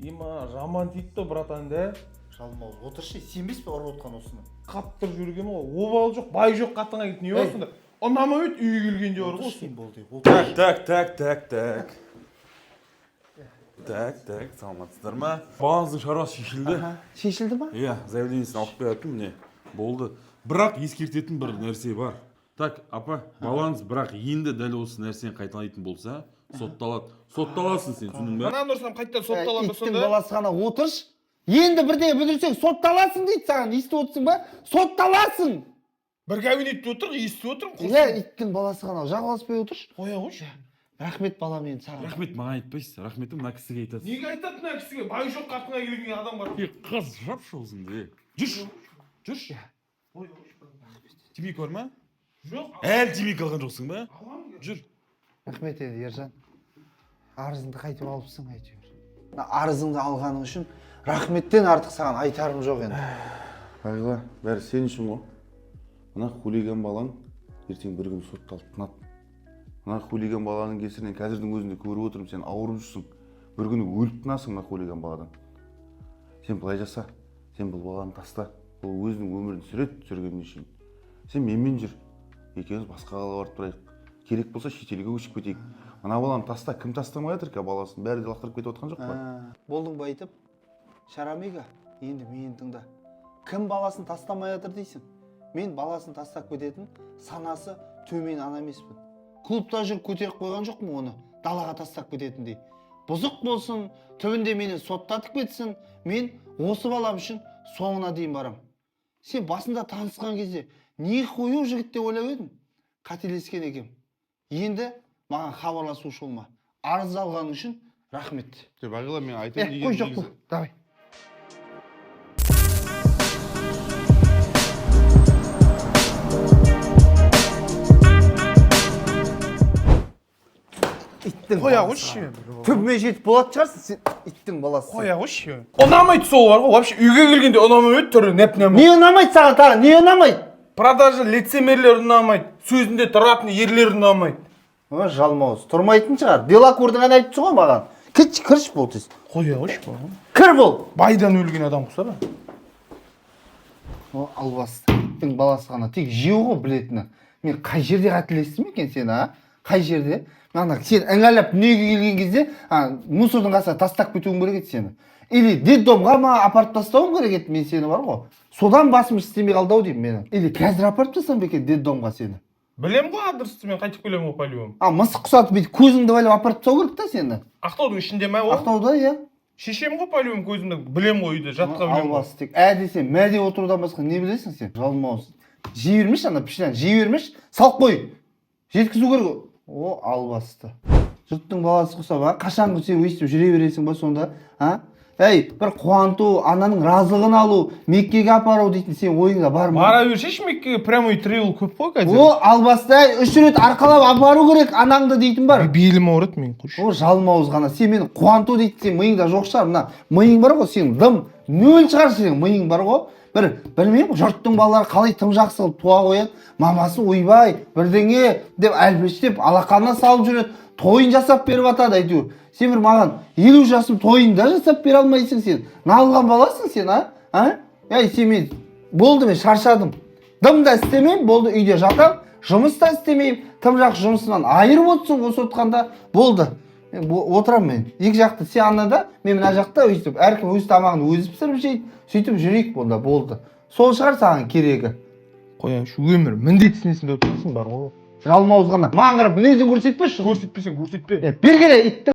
Има жаман тиді да, братан, да. Жалмауыз, отыршы, сенбес пе ұрып отқан осыны? Қаптырып жіберген ғой. Обалы жоқ, бай жоқ қатынға кетіп не бар сонда? Ұнамай еді үйге келгенде бар ғой. Отыршы, болды. Так, так, так, так, так. Так, так, саламатсыздар ма? Балаңыздың шаруасы шешілді. Шешілді ма? Иә, заявлениесін алып қоятын, міне. Болды. Бірақ ескертетін бір нәрсе бар. Так, апа, балаңыз бірақ енді дәл осы нәрсені қайталайтын болса, сотталады. Сотталасың сен, түсіндің ба? Мынаны ұрсам қайтадан сотталамын ба Иттің сонда? баласы ғана, отыршы. Енді бірдеңе бүлдірсең сотталасың дейді саған, естіп отырсың ба? Сотталасың. Бір кабинетте отыр, естіп отырмын. Иә, иттің баласы ғана, жағаласпай отыршы. Қоя қойшы. Рахмет, балам, енді саған. Рахмет маған айтпайсыз, рахметті мына кісіге айтасыз. Неге айтады мына кісіге? Бай жоқ қатынға келген адам бар. Е, қыз, жапшы аузыңды, е. Жүрші, жүрші. Қоя қойшы. Темекі бар ма? Жоқ. Әлі темекі алған жоқсың ба? Аламын. Жүр. Рахмет енді, Ержан. Арызыңды қайтып алыпсың әйтеуір. Мына арызыңды алғаның үшін рахметтен артық саған айтарым жоқ енді. Бағила, бәрі сен үшін ғой. Мына хулиган балаң ертең бір күні сотталып тынады. Мына хулиган баланың кесірінен қазірдің өзінде көріп отырмын, сен ауырып жүрсің. Бір күні өліп тынасың мына хулиган баладан. Сен былай жаса, сен бұл баланы таста. Бұл өзінің өмірін сүреді, сүргеніне шейін. Сен менімен жүр. Екеуміз басқа қалаға барып тұрайық. Керек болса шетелге көшіп кетейік. Мына баланы таста, кім тастамай жатыр ка баласын? Бәрі де лақтырып кетіп жатқан жоқ па? Болдың ба айтып? Шарамига, енді мені тыңда. Кім баласын тастамай жатыр дейсің? Мен баласын тастап кететін санасы төмен ана емеспін. Клубта жүріп көтеріп қойған жоқпын оны, далаға тастап кететіндей. Бұзық болсын, түбінде мені соттатып кетсін, мен осы балам үшін соңына дейін барам. Сен басында танысқан кезде не қою жігіт деп ойлап едім. Қателескен екем. Енді маған хабарласушы болма. Арыз алғаның үшін рахмет. Бағила, мен Е, айтайын қой, жоқ бол. Давай. Иттің Қоя баласы. қойшы. Түбіме жетіп болатын шығарсың сен, иттің баласы. Қоя қойшы. Ұнамайды сол бар ғой. Вообще үйге келгенде ұнамайды түрі нәп-нәм. Не ұнамайды саған тағы? Не ұнамайды? Продажа лицемерлер ұнамайды. Сөзінде тұратын ерлер ұнамайды. О, жалмауыз. Тұрмайтын шығар. Белокурдың ән айтыпсың ғой маған. Кірші, кірші бол тез. Қоя қойшы, балам. Кір бол. Байдан өлген адам құсап. О, албасты, иттің баласы ғана. Тек жеу ғой білетіні. Мен қай жерде қателестім екен сені, а? Қай жерде? Ана сен іңгәлап дүниеге келген кезде, а, мусордың қасына тастап кетуім керек еді сені. Или детдомға ма апарып тастауым керек еді мен сені бар ғой. Содан басым істемей қалды ау деймін мені. Или қазір апарып тастасам ба екен детдомға сені? Білем ғой адресті, мен қайтып келемін ғой по-любому. А, мысық құсатып бүйтіп көзіңді байлап апарып тастау керек та сені. Ақтаудың ішінде ме ол? Ақтауда, иә. Шешем ғой по-любому көзімді. Білем ғой, үйде жатқа білем ғой. Албасы тек ә десе мә деп отырудан басқа не білесің сен? Жалмауыз. Жей бермеші ана пішінен, жей бермеші, салып қой. Жеткізу керек. О, албасты. Жұрттың баласы құсап, а? Қашанғы сен өйстіп жүре бересің ба сонда, а? Әй, бір қуанту, ананың разылығын алу, Меккеге апару дейтін сен ойыңда бар ма? Бара берсейші Меккеге, прямой тревел көп қой қазір. О, албасты, әй, үш рет арқалап апару керек анаңды дейтін бар. Белім ауырады мен, қойшы. О, жалмауыз ғана. Сен мені қуанту дейтін сен миыңда жоқ шығар. Мына миың бар ғой, сен дым нөл шығар сенің миың бар ғой. Бір білмеймін, жұрттың балалары қалай тым жақсы қылып туа қояды. Мамасы ойбай, бірдеңе деп әлпештеп алақанына салып жүреді. Тойын жасап беріп атады әйтеуір. Сен бір маған 50 жасым тойын да жасап бере алмайсың сен. Налған баласың сен, а? А? Әй, сен мен болды, мен шаршадым. Дым да істемеймін, болды, үйде жатамын, жұмыс та істемеймін. Тым жақсы жұмысынан айырып отырсың осы отқанда, болды. Мен отырамын мен. Екі жақты сен анада, мен мына жақта өйстіп, әркім өз тамағын өзі пісіріп жейді, сөйтіп жүрейік онда, болды. Сол шығар саған керегі. Қояшы, өмір міндетсінесің деп отырсың бар ғой. Жалмауыз ғана. Маған қарап мінезін көрсетпеші. Көрсетпесең көрсетпе. Е, бері келе, иттің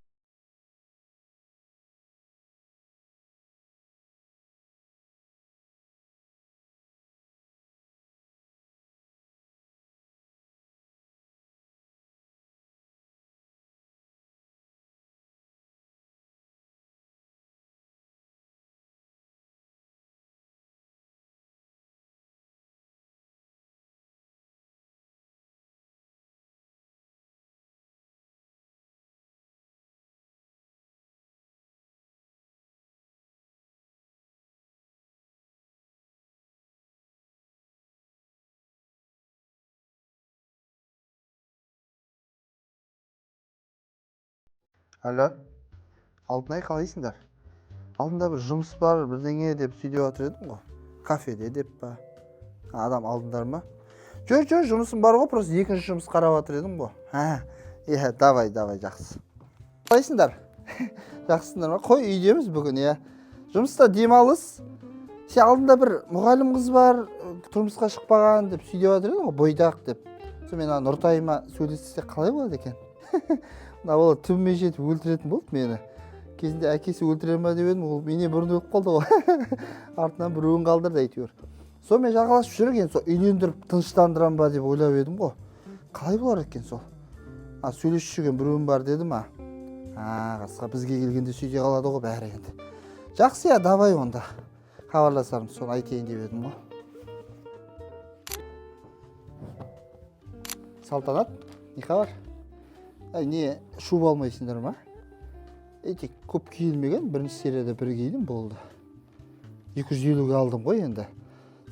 Алло, Алтынай, қалайсыңдар? Алдында бір жұмыс бар, бірдеңе деп сөйлеп жатыр едім ғой. Кафеде деп па? Адам алдыңдар ма? Жоқ, жоқ, жұмысым бар ғой, просто екінші жұмыс қарап жатыр едім ғой. Ә, иә, давай, давай, жақсы. Қалайсыңдар? Жақсысыңдар ма? Қой, үйдеміз бүгін, иә. Жұмыста демалыс. Сен алдында бір мұғалім қыз бар, тұрмысқа шықпаған деп сөйлеп жатыр едің ғой, бойдақ деп. Сонымен ана Нұртайыма сөйлессе қалай болады екен? Мына бала түбіме жетіп өлтіретін болды мені. Кезінде әкесі өлтіре ма деп едім, ол менен бұрын өліп қалды ғой. Артынан біреуін қалдырды әйтеуір. Сонымен жағаласып жүрген, сол үйлендіріп тыныштандырам ба деп ойлап едім ғой. Қалай болар екен сол? А, сөйлесіп жүрген біреуім бар деді ма? А, қасқа бізге келгенде сөйте қалады ғой бәрі енді. Жақсы, я, давай онда. Хабарласармыз, соны айтайын деп едім ғой. Салтанат, не хабар? Әй, не, шуба алмайсыңдар ма? Ей, тек көп киілмеген, бірінші серияда бір кидім, болды. 250-ге алдым ғой енді.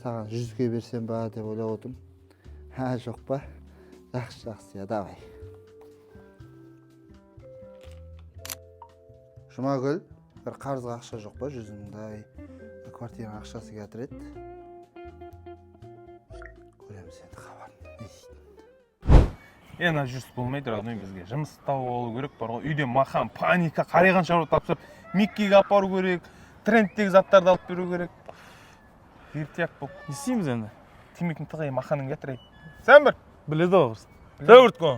Саған 100-ге берсем ба деп ойлап отырмын. Ха, жоқ па? Жақсы, жақсы, я, давай. Жұмагүл, бір қарызға ақша жоқ па? 100 мыңдай квартираның ақшасы келатыр еді. Көреміз енді хабарын. Не дейді? Е, мына жүріс болмайды, родной, бізге жұмыс тауып алу керек бар ғой. Үйде махан паника, қарайған шаруа тапсырып, Меккеге апару керек, трендтегі заттарды алып беру керек. Ертек болып. Не істейміз енді? Темекіні тығай, маханың кетір. Сен бір Біледі ғой. Тәуірт қой.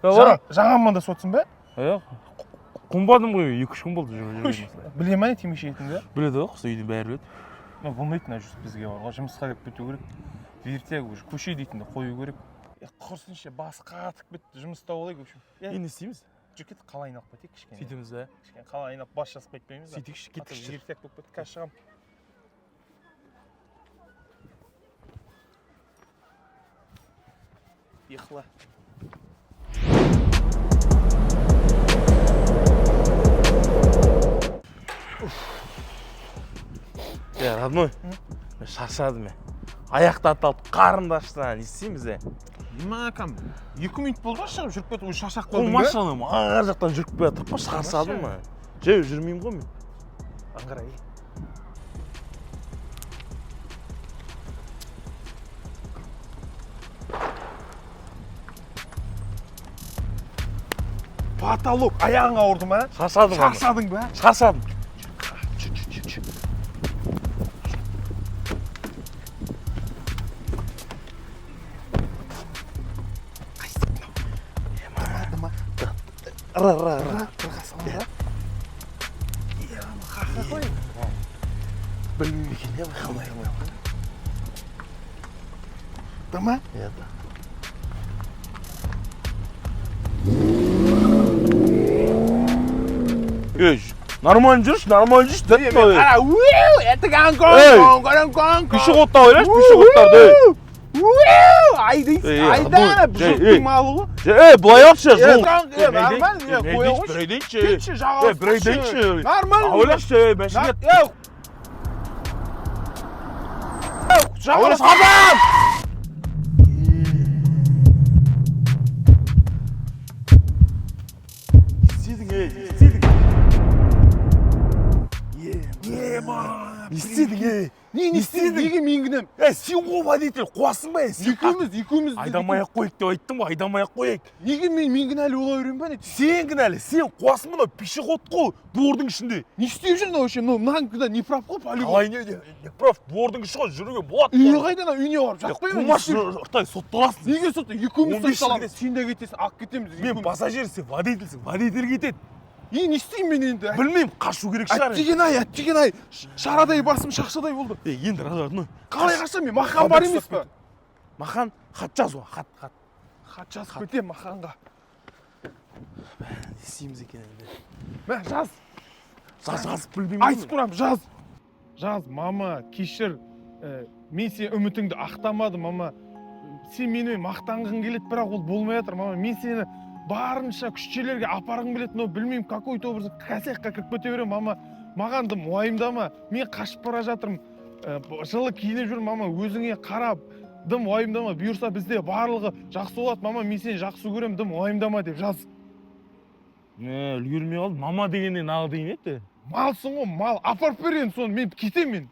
Жаңа амандасып отырсың ба? Жоқ. Қонбадым ғой, 2-3 күн болды жүрген. Біле ма не темекі шегетініңді? Біледі ғой, құсы үйде бәрі біледі. Мына болмайды мына жүріс бізге бар ғой. Жұмысқа кіріп кету керек. Ертек уже көше дейтінді қою керек. Е, құрсыншы, басы қатып кетті, жұмыс тауып алайық, в общем. Енді не істейміз? Жүр, кеттік, қала айналып кетейік кішкене. Сөйтеміз да. Кішкене қала айналып бас жазып қайтпаймыз ба? Сөйтейікші, кеттікші. Ертек болып кетті, қазір шығамын. Ұйықла. Е, родной, мен шаршадым мен. Аяқ тарталып, қарным да ашты, не істейміз е? Макам, 2 минут болды ғой шығып жүріп кетіп, уже шаршап қалдың ба? Қумашы анау, ар жақтан жүріп келе жатырмық қой, шаршадым мен. Жаяу жүрмеймін ғой мен. Аңғара, ей. Потолок, аяғың ауырды ма? Шаршадым ғой. Шаршадың ба? Шаршадым. Ра, ра, ра. Білмеймін екен, иә, қалай. Дыма? Иә, да. Ей, нормально жүрші, нормально жүрші, дәп қой. Қара, ууу, это Гонконг, Ей! Гонконг, Гонконг. Пешеходтар ойлашы, пешеходтарды, ей. Ууу, айдайсың, Ей, айда, родной, жұрттың ей. малы ғой. Ей, былай алшы, жол. Е, нормально, е, қоя қойшы. Бір айдайыншы. Кетші, жағаласып Е, бір айдайыншы. Нормально. Ойлашы, ей, машина. Е, жағаласып. Адам! Не істедің, ей, не істедің? Не істедің, ей? Не, не істедің? Неге мен кінәм? Ей, сен ғой водитель, қуасың ба, ей? Сен Екеуміз, екеуміз. Айдамай ақ қояйық деп айттым ғой, айдамай ақ қояйық. Неге мен кінәлі бола беремін ба не? Сен кінәлі, сен қуасың мынау пешеход қой, двордың ішінде. Не істеп жүр мынау вообще? Мынау мынаның кінә не прав қой, полигон. Қалай не прав, двордың іші ғой, жүруге болады. Үйі қайда ана, үйіне барып жатпай ма? Қумашы, ұртай, сотталасың. Неге сотта? Екеуміз 15 сотталамыз. жыл Сен де кетесің, алып кетеміз. Мен екеуміз. пассажир, сен водительсің, водитель кетеді. Е, не істеймін мен енді? Білмеймін, қашу керек шығар. Әттеген ай, әттеген ай. Шарадай басым шақшадай болды. Е, енді родной. Қалай қашамын мен? Махан бар емес па? Махан, хат жаз оған, хат, хат. Хат жазып кетемін Маханға. Не істейміз екен енді? Мә, жаз. Жаз, жазып білмеймін. Айтып тұрамын, жаз. Жаз, мама, кешір. Мен сен үмітіңді ақтамадым, мама. Сен менімен мақтанғың келеді, бірақ ол болмай жатыр, мама. Мен сені барынша күшшелерге апарғым келеді, но білмеймін, какой-то образом косякқа кіріп кете беремін, мама. Маған дым уайымдама, мен қашып бара жатырмын. Жылы киініп жүрмін, мама, өзіңе қарап, дым уайымдама, бұйырса бізде барлығы жақсы болады, мама, мен сені жақсы көремін, дым уайымдама деп жаз. Не, үлгермей қалдым. Мама дегеннен ал деген еді. Малсың ғой, мал. Апарып бер енді соны, мен кетемін мен.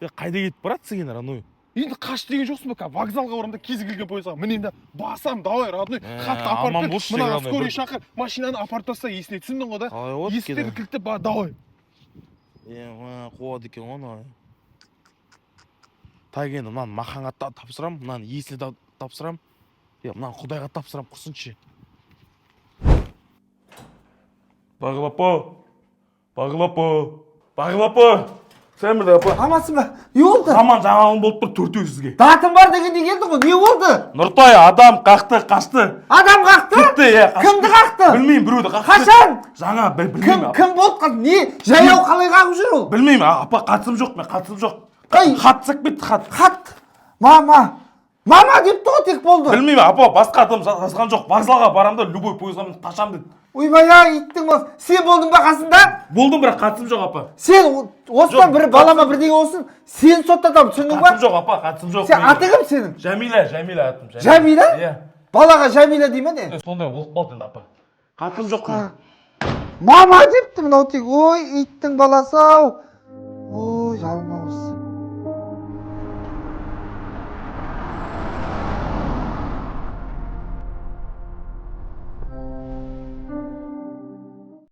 Е, қайда кетіп баратсың енді, родной? Енді қаш деген жоқсың ба? Қазір вокзалға барамын да, кез келген пойызға мінемін да, басамын. Давай, родной, Ә, хатты апарып аман бер. болшы, Мына родной, скорый шақыр, машинаны апарып таста есіне, түсіндің ғой да? Қалай болады екен? Есіктерді кілттеп, давай. Е, қуады екен ғой мынау. Так, енді мынаны Маханға тапсырам, мынаны Есілге тапсырам. Е, мынаны Құдайға тапсырам, құрсыншы. Бағила апа, Бағила апа, Бағила апа, сәлем апа. Амансың ба? Не болды? Жаман жаңалығым болып тұр төртеу сізге. Датың бар дегенде келдің ғой, не болды? Нұртай адам қақты, қашты. Адам қақты? Кетті, иә, қашты. Кімді қақты? Білмеймін, біреуді қақты. Қашан? Жаңа, Кім, білмеймін. кім болды? Не, жаяу қалай қағып жүр ол? Білмеймін, апа, қатысым жоқ, мен қатысым жоқ. Қай? Хат тастап кетті, хат. Хат. Мама. Мама депті ғой, тек болды. Білмеймін, апа, басқа адам жазған жоқ. Вокзалға барамын да, любой пойызға мініп қашамын деді. Ойбай ай, иттің баласы. Сен болдың ба қасында? Болдым, бірақ қатысым жоқ, апа. Сен осыдан Жоқ, бір балама бірдеңе болсын, сені соттатамын, түсіндің ба? Қатысым жоқ, апа, қатысым жоқ. Сен аты кім сенің? Жәмила, Жәмила атым. Жәмила? Иә. Балаға Жәмила дей ма не? Сондай болып қалды енді, апа. Қатысым жоқ. Мама депті мынау тек. Ой, иттің баласы ау.